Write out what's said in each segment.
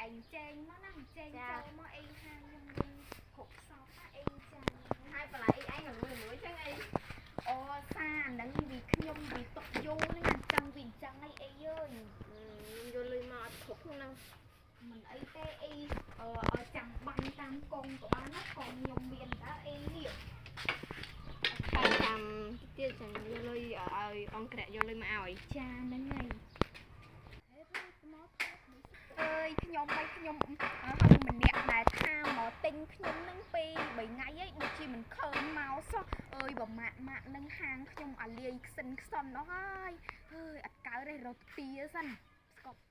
ឯងចេញមកណាចេញចូលមកអីហាងខ្ញុំមានគ្រប់សពណាអីចាហើយបន្លែអីឯងមួយមួយចឹងអីអូសាហ្នឹងវាខ្ញុំវាទុកយូរហ្នឹងអញ្ចឹងវាអញ្ចឹងអីអីយើខ្ញុំយកលុយមកអត់គ្រប់ហ្នឹងមិនអីទេអីឲ្យចាំបាញ់តាមកងក៏បានណាកងខ្ញុំមានតើអីនេះតែចាំទៀតចាំយកលុយឲ្យអង្គរៈយកលុយមកឲ្យចាហ្នឹងហើយអើយខ្ញុំឲ្យខ្ញុំហើយម្នាក់ដែលថាមកទិញខ្ញុំនឹងពី3ថ្ងៃអីដូចជាមិនឃើញមកសោះអើយបើម៉ាក់ម៉ាក់នឹងហាងខ្ញុំអាលាយខ្សិនខ្សន់អស់ហើយអើយអត់កើតទេរកទាសិនស្កប់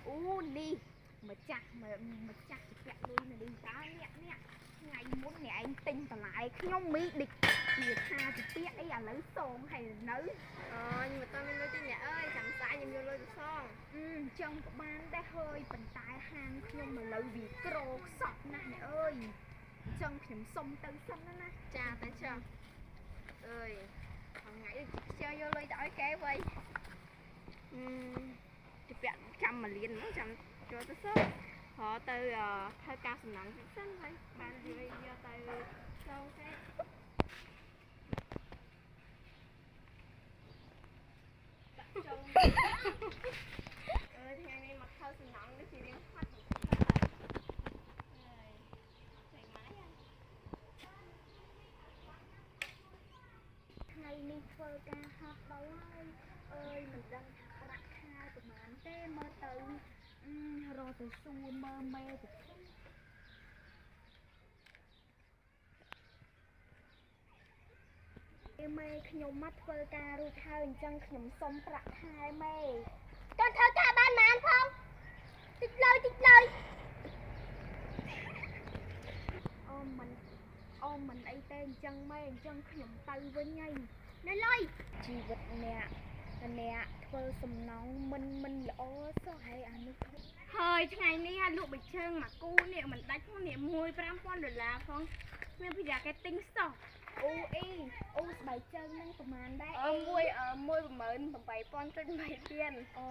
អូនេះម្ចាស់ម្ចាស់ជាពាក់លុយនៅនេះតើអ្នកអ្នកថ្ងៃមុនអ្នកឯងទិញបន្លែខ្ញុំមីឌិចជាថាជាពាក់អីឥឡូវសងហើយនៅអូខ្ញុំមិនតមានលុយទេអ្នកអើយចាំស្អែកខ្ញុំយកលុយទៅសងអញ្ចឹងក៏បានដែរហើយប៉ុន្តែហាងខ្ញុំឥឡូវវាក្រខ្សត់ណាស់អ្នកអើយអញ្ចឹងខ្ញុំសុំទៅសិនណាចាតែចុះអើយថ្ងៃនេះខ្ជិលយកលុយទៅឲ្យគេវិញជាពាក់ចាំមួយលានហ្នឹងចាំចូលទៅសិនរកទៅធ្វើការសំណងសិនហើយបានលុយយកទៅសងគេចូលអើថ្ងៃនេះមកធ្វើសំណងនេះជារៀងហត់បន្តិចហើយចេញមកថ្ងៃនេះធ្វើការហត់ដល់ហើយអើយមិនដឹងថាប្រាក់ខែប្រហែលទេមើលទៅរកទៅសួរមើលមេទៅមេខ្ញុំមកធ្វើការរួចហើយអញ្ចឹងខ្ញុំសុំប្រាក់ខែមេកូនធ្វើការបានប៉ុន្មានផងតិចលុយតិចលុយអូមិនអូមិនអីទេអញ្ចឹងមេអញ្ចឹងខ្ញុំទៅវិញហើយនៅលុយជីវិតអ្នកអ្នកធ្វើសំណងមិនល្អសោះហើយអានោះហើយថ្ងៃនេះហាលក់បិជើងមកគូនេះមិនដាច់ផងនេះ$1,500ដុល្លារផងមានប្រយ៉ាគេទិញសោះអូអីអូស្បែកជើងនឹងប្រហែលដែរមួយ18000.3ទៀនអូ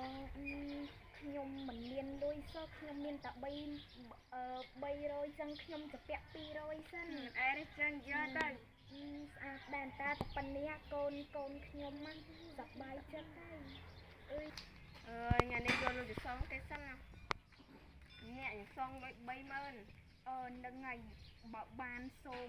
ខ្ញុំមិនមានលុយសោះខ្ញុំមានតែ300ចឹងខ្ញុំจะពាក់200សិនអេចឹងយកទៅស្អាតដែរតាប៉ុណ្នេះកូនខ្ញុំណាសប្បាយចិត្តហើយអើយអើយថ្ងៃនេះយកលុយទៅសងគេសិនណាអ្នកសងលុយ30000 អឺនឹងហើយបើបានសូម